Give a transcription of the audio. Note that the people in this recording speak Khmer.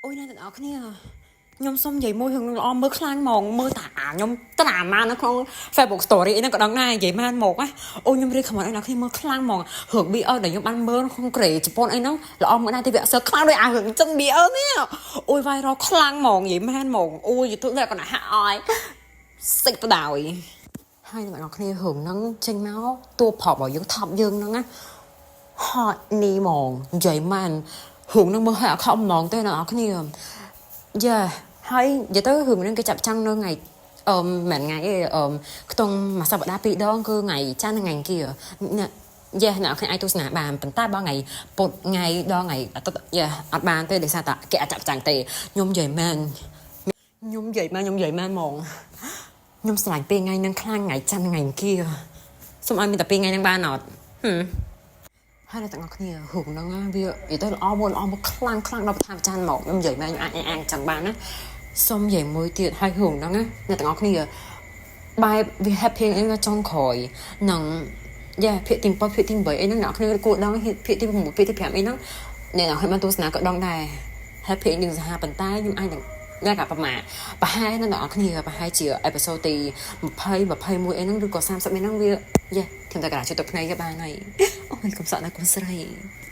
អូយអ្នកទាំងអស់គ្នាខ្ញុំសុំនិយាយមួយរឿងល្អមើលខ្លាំងហ្មងមើលតាខ្ញុំត្រាមកនៅក្នុង Facebook Story អីហ្នឹងក៏ដឹងដែរនិយាយបានមកណាអូខ្ញុំ recommend ឲ្យអ្នកគ្នាមើលខ្លាំងហ្មងរឿង BL ដែលខ្ញុំបានមើលក្នុងក្រេជប៉ុនអីហ្នឹងល្អមើលដែរទីវាអត់សូវខ្លាំងដូចអារឿងចិន BL នេះអូយ viral ខ្លាំងហ្មងនិយាយមែនហ្មងអូយ YouTube នេះក៏ណាហាក់អយសិចបដ ாய் ហើយអ្នកនរគ្នារឿងហ្នឹងចេញមកតួប្រុសរបស់យើងថប់យើងហ្នឹងណា ហត់នេះហ្មងនិយាយមែនរឿងហ្នឹងមើលឲ្យអត់ខំហ្មងទេអ្នកនរគ្នាយ៉ាហើយនិយាយទៅរឿងហ្នឹងគេចាប់ចាំងនៅថ្ងៃអឺមិនថ្ងៃទេអឺខ្ទង់មួយសប្តាហ៍ពីរដងគឺថ្ងៃច័ន្ទនិងថ្ងៃអង្គារអ្នកយ៉ាអ្នកនរគ្នាអាចទស្សនាបានប៉ុន្តែបើថ្ងៃពុធថ្ងៃដល់ថ្ងៃអាទិត្យយ៉ាអត់បានទេដោយសារតែគេអាចចាប់ចាំងទេខ្ញុំនិយាយមែនខ្ញុំនិយាយមែនខ្ញុំនិយាយមែនហ្មងខ្ញុំស្រឡាញ់ពេលថ្ងៃហ្នឹងខ្លាំងថ្ងៃច័ន្ទនិងថ្ងៃអង្គារសូមឲ្យមានតែពីរថ្ងៃហ្នឹងបានអត់ហឹម ហើយអ្នកទាំងអស់គ្នារឿងហ្នឹងណាវានិយាយទៅល្អមួយល្អមកខ្លាំងខ្លាំងដល់ប្រថាប្រចានមកខ្ញុំនិយាយមែនខ្ញុំអាចអាងចាំបានណាសុំនិយាយមួយទៀតហើយរឿងហ្នឹងណាអ្នកទាំងអស់គ្នាបែបវា happy អីនៅចុងក្រោយនឹងយ៉ាភាគទី7ភាគទី8អីហ្នឹងអ្នកគ្នាគួរដឹងភាគទី6ភាគទី5អីហ្នឹងអ្នកទាំងអស់គ្នាបានទស្សនាក៏ដឹងដែរ happy ending សាហាវប៉ុន្តែខ្ញុំអាចនឹងអ្នកក៏ប្រមាប្រហែលអ្នកទាំងអស់គ្នាប្រហែលជា episode ទី20 21អីហ្នឹងឬក៏30អីហ្នឹងវាយ៉ាខ្ញុំតែកណ្ដាលជួយទឹកភ្នែកក៏បានហើយអូយកុំសក់ណាកុំស្រី។